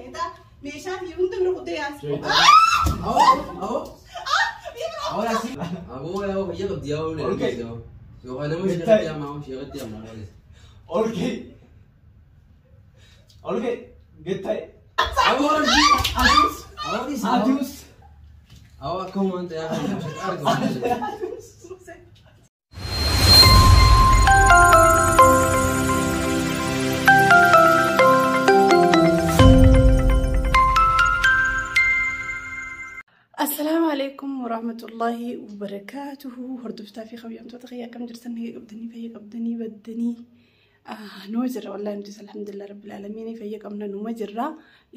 feeta meeshaa fi hunda bira kuttee yaasi. Aho. Ahora sí. Abo ya lo diablo. Okay. Yo ganamos y ya llamamos, ya te llamamos. Okay. Okay. Get Abo Adiós. Adiós. Abo akkuma wanta yaa Assalaamu alaikum warahmatullahi wabarakaatuhu. Hordoftaa fi kabajamtoota kiyya akkam jirtan nagee qabdanii fayya qabdanii baddanii numa jirra wallahi nutis alhamdulillah rabbil aalamiin fayya qabna numa jirra.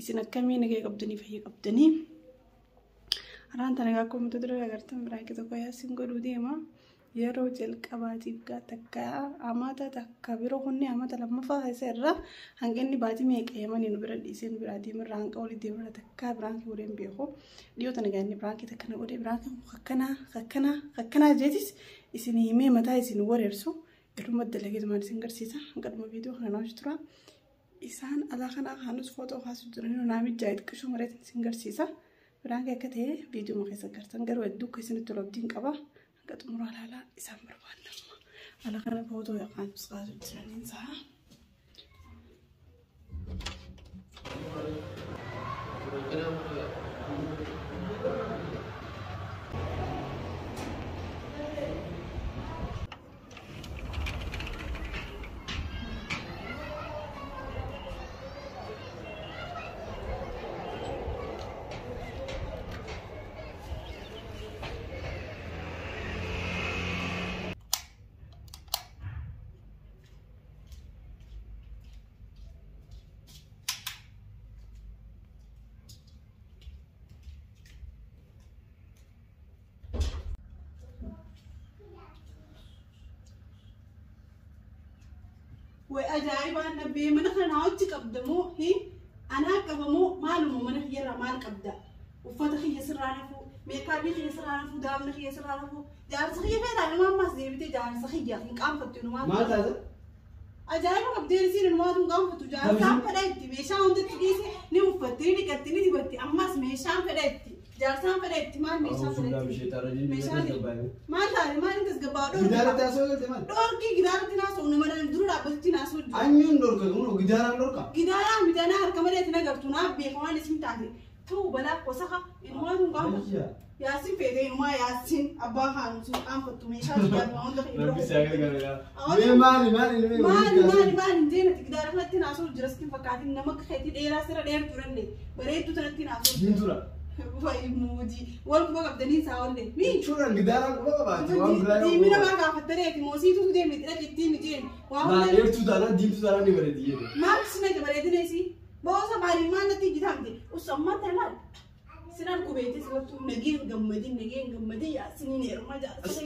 Isin akkamii nagee qabdanii fayya qabdanii. Haraan tana egaa akkuma dura agartan biraankii tokko yaasin godhuu deema. Yeroo jalqabaatiif gaa takka amata takka biroo kunni amata lammaffaa keessa irra hanqinni baatii meeqa yamanii nu bira dhiisee nu biraa deemirra hanqa olii deemirra takka biraankii godhee hin beeku. Dhiyoo tana egaa inni biraankii takka na godhee biraankii akkanaa akkanaa akkanaa jeetis isin himee mataa isin wareersu irruma dalageetumaan isin garsiisa. Hanqadhuma viidiyoo kana naa tura. Isaan alaa kana kaanus footoo kaasuu jiranii naamijaa xiqqishuu mareetiin isin garsiisa. Biraankii akka ta'e viidiyoo keessa gartan garuu hedduu akka isinitti tolu abdiin qaba. Hanga xumura ilaalaa isaan barbaadna. Ala kana footoo yookaan kaasuu jiraniin sa'a. Way ajaa'ibaan dhabbee mana kana hojii qabdamoo anaa qabamoo maaluma mana kiyyarraa maal qabda? Uffata kiyya sirraa nafuu, meekaappii kiyya sirraa nafuu, daabna kiyya sirraa nafuu, jaarsa kiyya feetaa nama ammas deebitee jaarsa kiyya hin qaanfattu inumaa. Maal taate? Ajaa'iba qabdee isiin inumaatu hin qaanfattu jaarsaan fedha itti meeshaa hundatti dhiise ni uffatti ni dhiqatti ni dibatti ammas meeshaan fedha itti jaarsaan fedha itti maal meeshaan fedha itti? Meeshaan maal taate maal hin tasgabbaa'u Gidaaratti haasoo galte maal? Dhorkii gidaaratti naasoo nama dura dhaabbatutti naasoo jiru. Anyuun dhorka kun gidaaraan dhorka. Gidaaraan bitanaa harka malee itti nagartu naaf beeka waan isin taate ta'uu balaa qosaqa inumaatu hin qaanfattu. Yaasin feetee inumaa yaasin abbaa kaanu sun qaanfattu meeshaa sigaatu hunda kan Rabbi si gargaaru yaa. Mee maali maali ilmi Maali maali maali hin deemati gidaara kanatti naasoo jira sitti fakkaatin nama akka keetii dheeraa sirra dheertuu danda'e bareedduu tanatti naasoo jira. Diimtuudha. Wayi muujii wal quba qabdanii isaa ollee. Mii Jechuudhaan gidaaraan quba qabaate waan biraa yoo diimina maa gaafattareeti moosiitutu deemti dhaqittii miti waa Maal hunda dheertuu taanaan diimtuu taanaan ni bareedi jedhe. Maal sinna bareedina isii boosa maaliin maal natti ijjitamte usammaa tanaan sinan qubeetis wattu nageen gammadin nageen gammadin yaasiniin heeruma jaarsa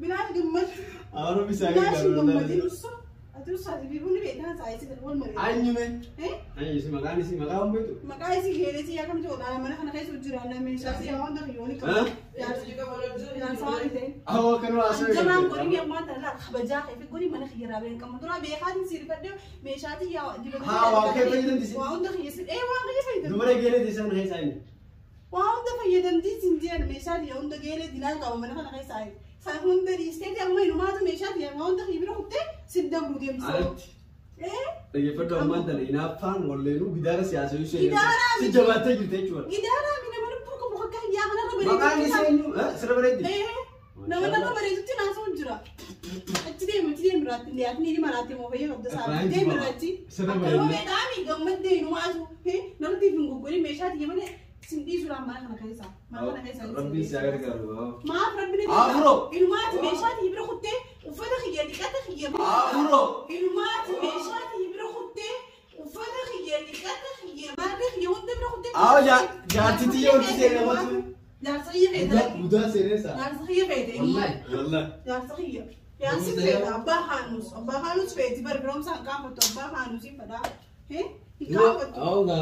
bilaas gammad Awwaara bisaa bilaas hin gammadin gargaaru. ussa ati ussa ati biibuun beektaa saayisii wal marii. Anyume. Anyu si maqaan isii maqaa waan beektu? Maqaa isii geeletii akkam jiru mana kana keessa jira meeshaa si yaa hunda yooni qabu. Jaarsa waan ta'e. Awwa akkanuma haasoo Jamaan godhin ammaa tana kabajaa fi godhin mana kiyya raabeen qabu. Dura beekaatiin siirfadhe meeshaatii yaa dibata. Haa, waan kee fayyadamti si. Waa hunda kiyya si ee waan kiyya fayyadamti. Dubara geelee isaan keessa eenyu? Waa hunda fayyadamtii siin jedhan meeshaa yaa hunda geelee dilaan qaba mana kana keessa ayi. San hunda dhiisteeti amma inumaatu meeshaa yaa waa hunda kiyya bira kuttee si dabru deemsa. Alatti. Ee Dhaggeeffadhu ammaan tana hinaaffaan walleenuu gidaara siyaasa yoo Gidaaraa si jabaattee jirte jechuudha. Gidaaraa mi nama lubbuu qabu akka yaa kanarra Maqaan isii eenyu? Sirra bareeddi? Nama narra bareedutti naasoo jira. Achi deemu achi deemu irratti dhiyaatni ni maraatti moo fayyaa qabda isaa deemu irratti. Sirra Akka bareeddi. beekaami gammaddee inumaatu namatti hin goggorin meeshaa tiyya malee sin dhiisuudhaan mana kana keessa. Mana kana keessa. Rabbiin si gargaaru. Maaf rabbi ni Afuro. Inumaati meeshaa tiyya bira kuttee uffata kiyya dhiqata kiyya. Afuro. Inumaati meeshaa tiyya bira kuttee uffata kiyya dhiqata kiyya maarree kiyya hunda bira kuttee. Haa jaartii tiyya wanti seenee matu. Jaarsa kiyya feete. Mudaa seenee isaa. Jaarsa kiyya feete. Wallahi. Wallahi. Jaarsa kiyya. Yaasi feeta abbaa haanus abbaa haanus feeti bari biroomsaan qaanfattu abbaa haanusiin fadhaa. Hin qaanfattu.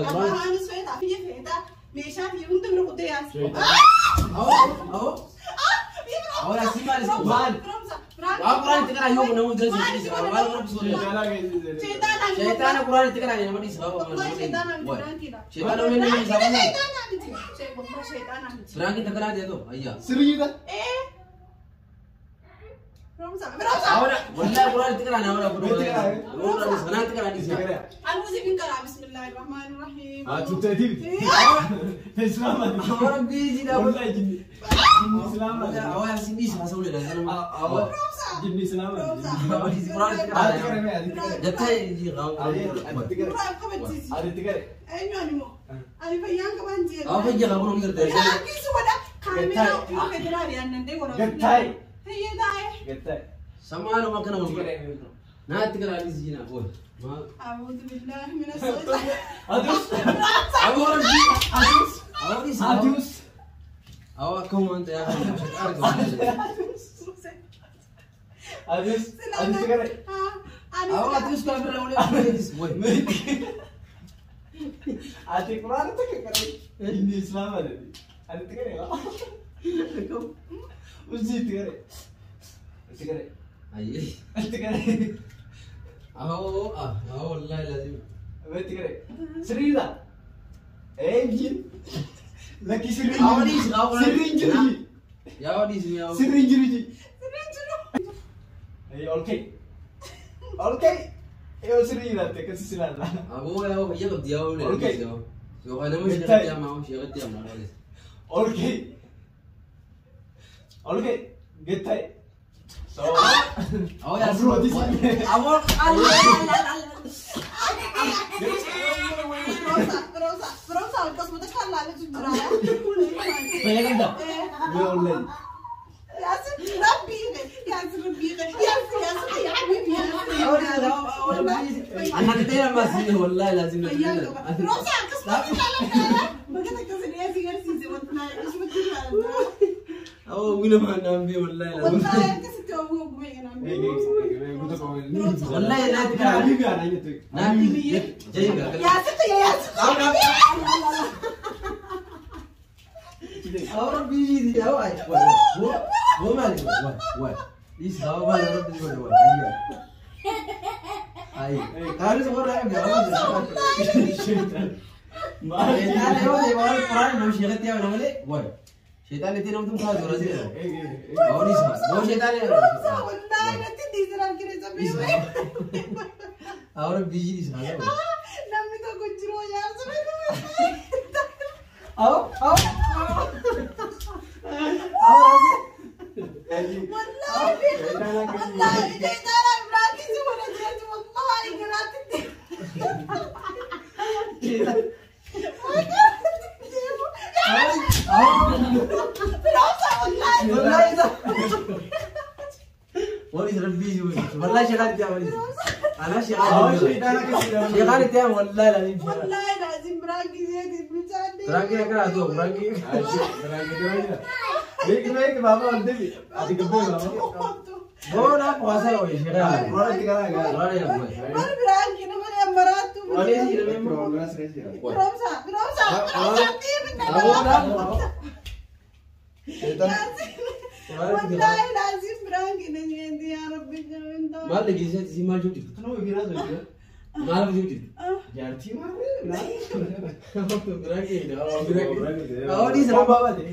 Abbaa haanus feeta kiyya feeta meeshaa kiyya hunda bira kuttee yaasi. Aho. Ahora sí maal? Firoomsa. Waa quraan itti qaraa yoo nama dura si dhiisa. Maal rabbi sodaa. Shaytaana quraan itti qaraa nama dhiisa. Shaytaana ulee nama dhiisa. Firaanki takkanaa ta'e too ayyaa. Sirriidha. Awwa wallahi quraan itti qaraa nama dhiisa. Kanaa itti qaraa dhiisa. Tutteetii miti. Islaama. Awwa rabbi jidha. Wallahi jinni. Jinni islaama. Awwa yasin dhiisa haasa'uu dha. Awwa jinni islaama. Awwa dhiisi quraan itti Ati qaraa. qarame ati qarame. Jattee jii Ati qarame. Ati qarame. Awwa fayyaa qabu ni gartee. Gattaay. Gattaay. Samaanuma akkana wal godhe. Naa itti qaraa dhiisi jina booy. أعوذ بالله من الشيطان. Adus. Awwa rabbi. Adus. Awwa dhiisi. Adus. Awwa akkuma ta'e Adus. Ati qarame. Awwa atis kaafirra ulee booy. Ati quraana takka qarame. Jinni islaama. Ati qarame. Usi itti qarame. Itti qarame. Ayyee. Itti qarame. Awwa awwa wallahi lazim. Itti qarame. Sirriidha. Ee jin. Lakki sirrii Awwa dhiisi awwa. Sirriin jiru ji. Yaa dhiisi yaa. Sirriin jiru ji. Ee ol ka'i. Ol ka'i. Yoo sirrii jiraatte akkasi silaalla. Awwa yaa fayyaa qabdi yaa ulee. Okay. Yookaan nama sheekatti yaama sheekatti yaama. Ol ka'i. Ol ka'i. Gatta'i. So. Awwa yaa. Awwa Allah. Fayyaa qabda. Mee wallahi. أنا كتير ما سيني والله لازم. أو وين ما نام بي والله لازم. والله لا تكره. حبيبي أنا جيتك. نعم جاي. أو ربي يجي أو أي هو هو مالي واي واي إيش هو مالي ربي يقول واي أي أي كارثة مرة يا شيطان هو يبغى القرآن لو شيخت يا ولا واي شيطان يتي نوم تم خلاص ولا زين أو ليش هو شيطان أو ربي يجي إيش هذا أو أو أو والله شغال يا وليد انا شغال شغال يا والله العظيم والله العظيم براكي زيد بتاعتي براكي اقرا تو براكي بيك بيك بابا ولدي ادي قبل بابا بونا قاسا وي شغال قرآن تقرا قرآن يا بوي براكي انا مراتو رومسا رومسا والله العظيم براكي نجي يا ربي ما لقيت زي ما جبت انا في ناس ما جبت جارتي ما براكي بابا دي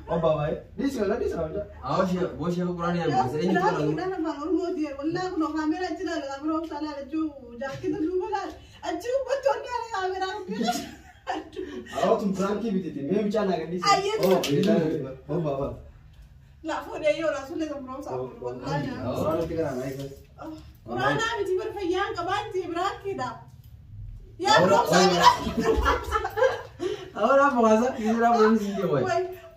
بابا دي سلا دي سلا أو شيء بو شيء قرآن يا بس إني تقول أنا ما أقول مودي والله كنا خامرة جنا خامرة سلا جو جاكي تلو ولا أجو بتوني على خامرة أو تم فرانكي بتتي مين بيجانا قديس أو بابا لا فور أيوة رسول الله برام والله قرآن عم تبر فيان كمان تبرك كده يا برام أو لا بغازة يزرع برام سيدي واي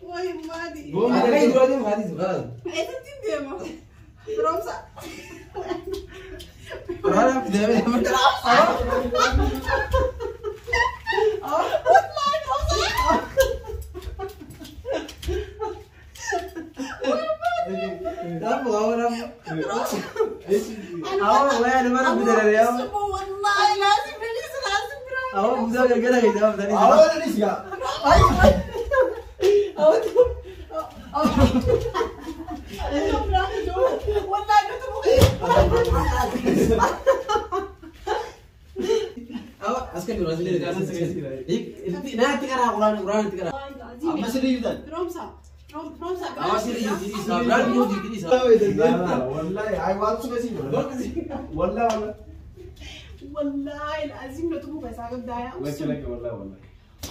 واي ما دي أنا لا يدري ما دي غلط إيه تدي ما برام سا قرآن بدي والله لازم لازم أو مزوج كده كده أو أنا ليش يا As kan dura sini. Nanti kara Quran Quran nanti kara. Amma sirrii bitan. Firoomsa. Firoomsa. Awa sirrii jirti Quran yoo jirti isa. Wallahi ay waan suga si. Wallahi wallahi. والله العظيم لا تموت يا سعد ده يا Lakki lakki wallahi wallahi.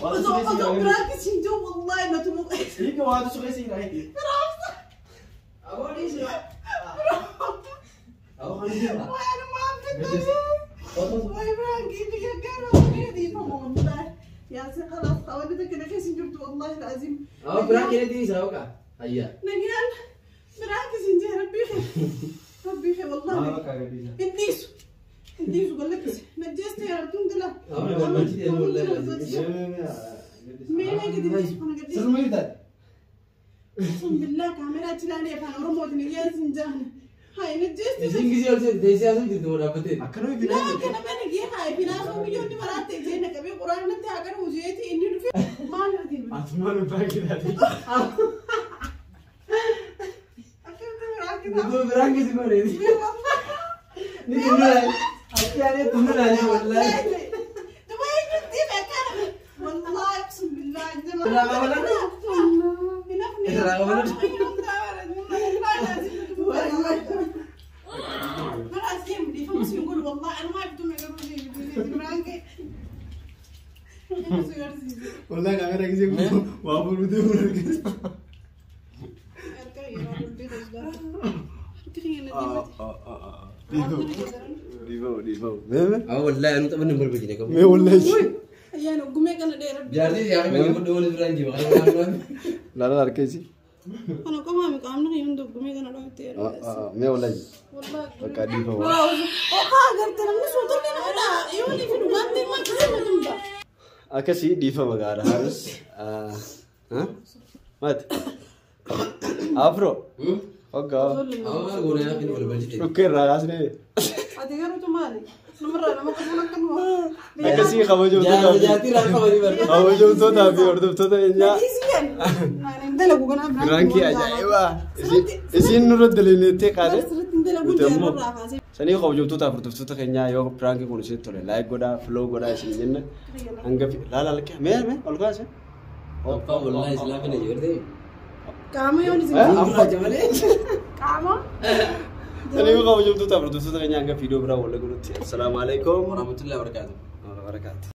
أقسم بالله سنجو والله لا تموت. Hiika waan suga si rahi. Awa ni sira. Awa kan ni. وانا ما والله برانكي يا قالوا دي والله يا سي خلاص خولتك انا كيس جبت والله العظيم. Awa Quran kene di isa oka. Ayya. نجان برانكي سنجي ربي خير ربي خير والله. نديسو نديسو قال لك نجست يا رب تندلا. Awa balbalchi wallahi. مين قد انا قد Sirrii bitan. اقسم بالله كاميرا تلاني فانا رموت نجان سنجان هاي نجست. Isin gisi ol deesee asu jirti moo dhaabbattee? Akkanuma لا binaa. كان انا جي هاي في ناس مليون مرات زين كبي قران انت اگر وجيتي اني دفي ما ندي. Atumaan biraanki taate. Nutu biraan gisi godhe. Ni tunnulaale. Achi aanee tunnulaale wallahi. والله اقسم بالله عندما يقول والله انا ما بدهم Wallahi kaameraa gisee waa burutee burutee. Dhiifama dhiifama. Mee Awa wallahi anu taphanni hin barbaachine qabu. mee wallahi. Ayyaana gumee kana dheeraa. Jaartii siyaasa mee guddaa waliin biraan jiru. Laala harkeessi. Kana qomaa mi qaamni kan hundi gumee kana dhoofte. Mee wallahi. Wallahi. Bakka dhiifama. Okaa agarte namni sun tolli nama dha. Yoo ni fi dhugaatti maal keessa tumba. Akkasii dhiifama gaara haarus. Maati. Afro. Hoggaa. Awa goona yaa hin balbalchite. Dhukkee irraa kaasnee. Ati garuutu maali? Namarraa nama qabuun akka nu. Akkasii kabajamtootaa fi Jaartii irraa qabanii barbaadu. kabajamtootaa fi hordoftoota keenyaa. Biraankii Biraankii ajaa'ibaa. Isiin nurra daliilettee kaate. Nuti ammoo sanii kabajamtootaa fi hordoftoota keenyaa yoo biraankii kun isinitti tole like godhaa follow godhaa isin jenna. Hanga laala lakkee mee mee ol kaase. Abbaa wallahi islaamina jedhee. Qaama yoon isin Gurraacha malee. qaama. Sanii kabajamtootaa fi hordoftoota keenyaa hanga viidiyoo biraa wal galuutti. Assalaamu alaikum. Warahmatullahi wabarakatuh. Wa barakaatuh.